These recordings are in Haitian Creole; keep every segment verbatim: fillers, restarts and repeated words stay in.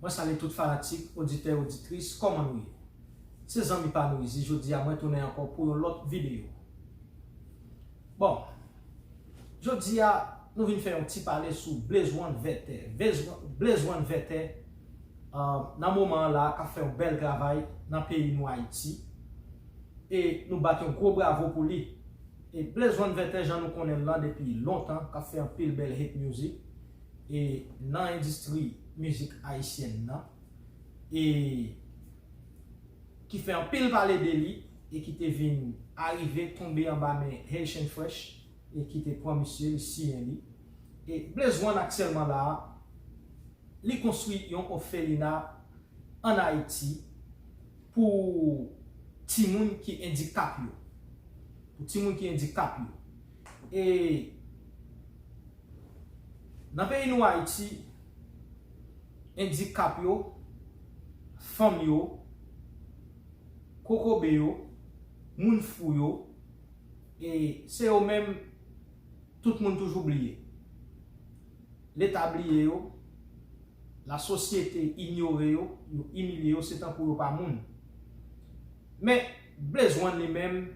Mwen salye tout fanatik, oditè, oditris, kòman nou ye? Se zanmi pa nou izi, jodi a mwen tounen ankò pou yon lòt videyo. Bon, jodi a nou vin fè yon ti pale sou Blaze One Vètè. Blaze One, Blaze One Vètè, uh, nan moman an la, k ap fè yon bèl travay nan peyi nou Ayiti. E nou bat yon gwo bravo pou li. E Blaze One Vètè, jan nou konnen l lan depi lontan, k ap fè anpil bèl hit music e nan endistri mizik ayisyèn nan, e ki fè anpil pale de li, e ki te vin arive tonbe anba men Haitian Fresh, e ki te pran misye, li siyen li. E Blaze One aktyèlman la a, li konstwi yon òfelina ann Ayiti pou timoun ki endikap yo. Pou timoun ki endikap yo. E nan peyi nou Ayiti, endikap yo, fanm yo, kokobe yo, moun fou yo, e se yo menm tout moun toujou bliye. Leta bliye yo, lasosyete inyore yo, yo imilye yo, se tankou yo pa moun. Men, Blaze One li menm,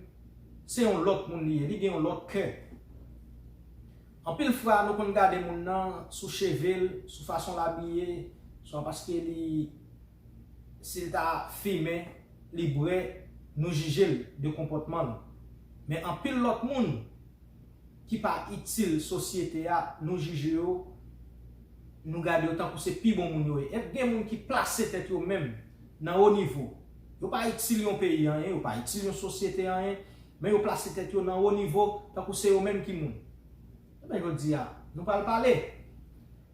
se yon lòt moun li ye, li gen yon lòt kè. Anpil fwa, nou konn gade moun nan sou cheve l, sou fason l abiye, swa paske li, si l ta fimen, li bwè, nou jije l de konpòtman l. Men anpil lòt moun ki pa itil sosyete a, nou jije yo, nou gade yo tankou se pi bon moun yo ye. Epi gen moun ki plase tèt yo menm nan wo nivo. Yo pa itil yon peyi anyen, yo pa itil yon sosyete anyen, men yo plase tèt yo nan wo nivo tankou se yo menm ki moun. Ebyen, jodi a, nou pral pale.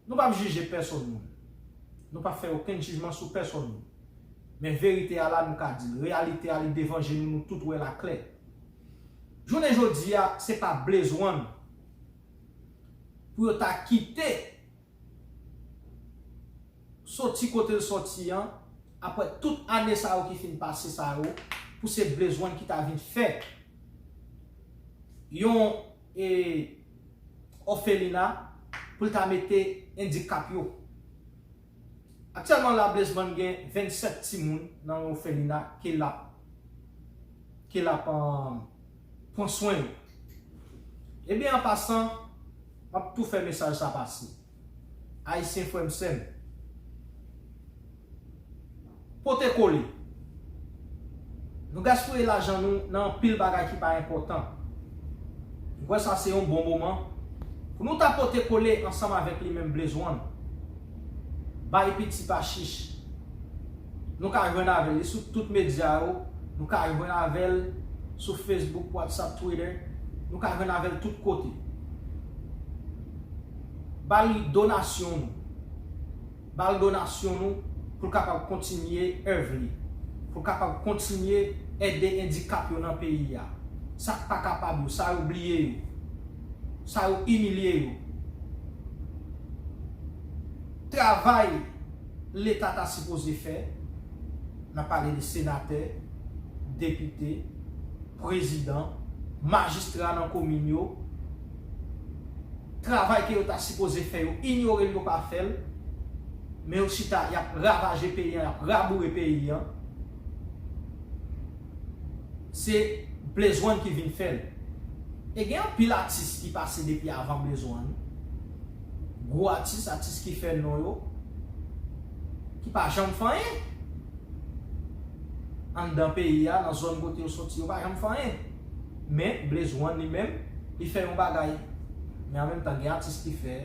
Nou p ap jije pèsonn moun. Nou p ap fè okenn jijman sou pèsonn moun. Men verite a la, nou ka di l. Reyalite a, li devan je nou, nou tout wè l aklè. Jounen jodi a, se pa Blaze One pou yo ta kite soti kote l soti an, apre tout ane sa yo ki fin pase sa yo, pou se Blaze One ki ta vin fè yon, e, òfelina pou l ta mete endikap yo. Aktyèlman la, Blaze One gen vennsèt timoun nan yon òfelina ke l ap, ke l ap, um, pran swen yo. Ebyen, an pasan, m ap tou fè mesaj sa pase. Ayisyen frè m, sè m, pote kole. Nou gaspiye lajan nou nan anpil bagay ki pa enpòtan. M kwè sa se yon bon moman pou nou ta pote kole ansanm avèk li menm Blaze One. Bay piti pa chich. Nou ka jwenn avè l, li sou tout medya yo. Nou ka jwenn avè l sou Facebook, WhatsApp, Twitter. Nou ka jwenn avè l tout kote. Ba li donasyon nou. Ba l donasyon nou pou l kapab kontinye èv li. Pou l kapab kontinye ede endikap yo nan peyi a. Sa k pa kapab yo, sa yo bliye yo. Sa yo imilye yo. Travay Leta ta sipoze fè, n ap pale de senatè, depite, prezidan, majistra nan komin yo, travay ke yo ta sipoze fè, yo inyore l, yo pa fè l, men yo chita, y ap ravaje peyi an, y ap raboure peyi an. Se Blaze One ki vin fè l. E gen anpil atis ki pase depi avan Blaze One. Gwo atis, atis ki fè non yo, ki pa janm fè anyen anndan peyi a, nan zòn kote yo soti, yo pa janm fè anyen. Men, Blaze One li menm, li fè yon bagay. Men an menm tan, gen atis ki fè,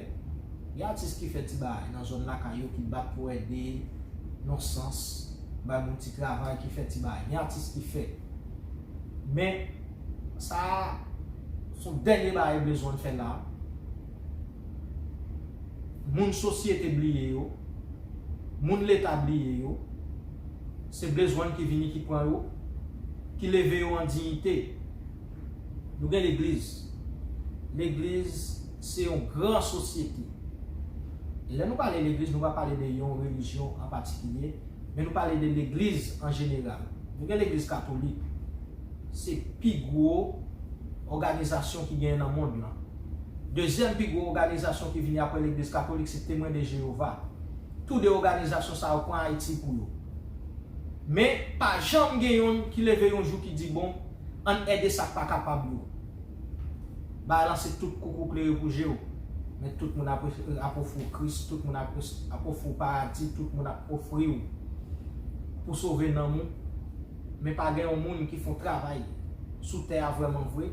gen atis ki fè ti bagay nan zòn lakay yo, ki bat pou ede, nan sans, bay moun ti travay, ki fè ti bagay. Gen atis ki fè. Men, sa a, se yon dènye bagay Blaze One fè la. Moun sosyete bliye yo, moun Leta bliye yo, se Blaze One ki vini, ki pran yo, ki leve yo an diyite. Nou gen legliz. Legliz se yon gran sosyete. E lè nou pale legliz, nou pa pale de yon relijyon an patikilye, men nou pale de legliz an jeneral. Nou gen legliz katolik. Se pi gwo òganizasyon ki genyen nan mond lan. Dezyèm pi gwo òganizasyon ki vini apre legliz katolik, se Temwen de Jewova. Tou de òganizasyon sa yo pran Ayiti pou yo. Men pa janm gen yonn ki leve yon jou ki di bon, ann ede sa k pa kapab yo. Bagay lan se tout koukou klere pou je w. Men tout moun ap, ap ofri w Kris, tout moun ap, ap ofri w paradi, tout moun ap ofri w pou sove nanm ou. Men pa gen yon moun ki fè yon travay sou tè a vrèman vre,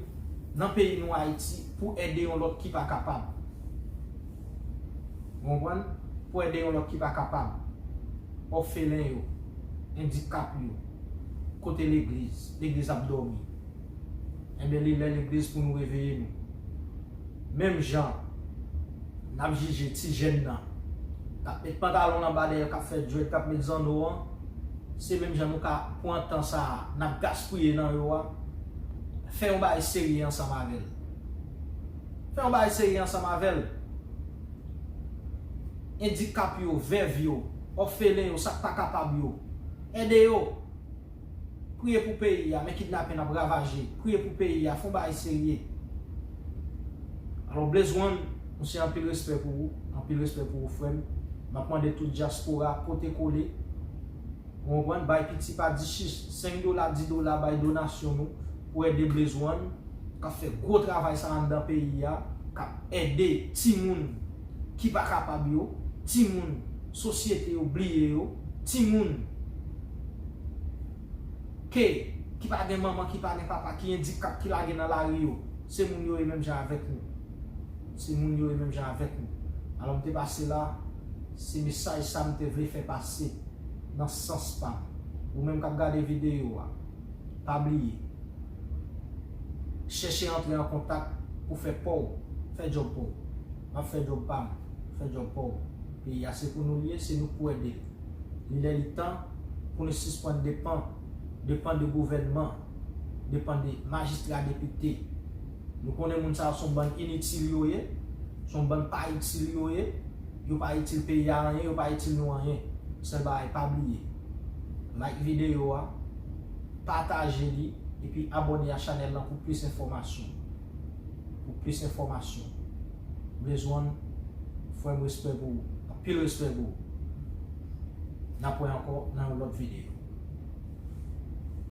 nan peyi nou Ayiti, pou ede yon lòt ki pa kapab. Ou konprann? Pou ede yon lòt ki pa kapab. Òfelen yo, andikap yo, kote legliz, legliz ap dòmi. Enben, li lè legliz pou nou reveye nou. Menm jan n ap jije ti jèn nan k ap met pantalon l anba dèyè l, k ap fè djwèt, k ap met zanno an, se menm jan nou ka pran tan sa a n ap gaspiye nan yo a, fè yon bagay serye ansanm avè l. Fè yon bagay serye ansanm avè l. Andikap yo, vèv yo, òfelen yo, sa k pa kapab yo, ede yo. Priye pou peyi a, men kidnaping ap ravaje. Priye pou peyi a, fè yon bagay serye. Alò, Blaze One, mwen se anpil respè pou ou, anpil respè pou ou, frè m. M ap mande tout dyaspora, pote kole. Ou konprann? Bay piti pa di chich, senk dola, di dola, bay donasyon nou pou ede Blaze One, k ap fè gwo travay sa anndan peyi a, k ap ede timoun ki pa kapab yo, timoun sosyete yo bliye yo, timoun ke, ki pa gen manman, ki pa gen papa, ki andikap, ki lage nan lari yo. Se moun yo ye menm jan avèk nou. Se moun yo ye menm jan avèk nou. Alò, m te pase la, se mesaj sa m te vle fè pase nan sans pa m. Ou menm k ap gade videyo a, pa bliye. Chèche antre an kontak pou fè pa w, fè djòb pa w. M ap fè djòb pa m, fè djòb pa w. Peyi a se pou nou li ye, se nou k pou ede l. Li lè li tan pou nou sispann depann, depann de gouvènman, depann de majistra, depite. Nou konnen moun sa yo se yon bann initil yo ye, se yon bann pa itil yo ye, yo pa itil peyi a anyen, yo pa itil nou anyen. Sèl bagay, pa bliye, like videyo a, pataje li, epi abòne a chanèl lan pou plis enfòmasyon. Pou plis enfòmasyon. Blaze One, frè m, respè pou ou. Anpil respè pou ou. N ap wè ankò nan yon lòt videyo.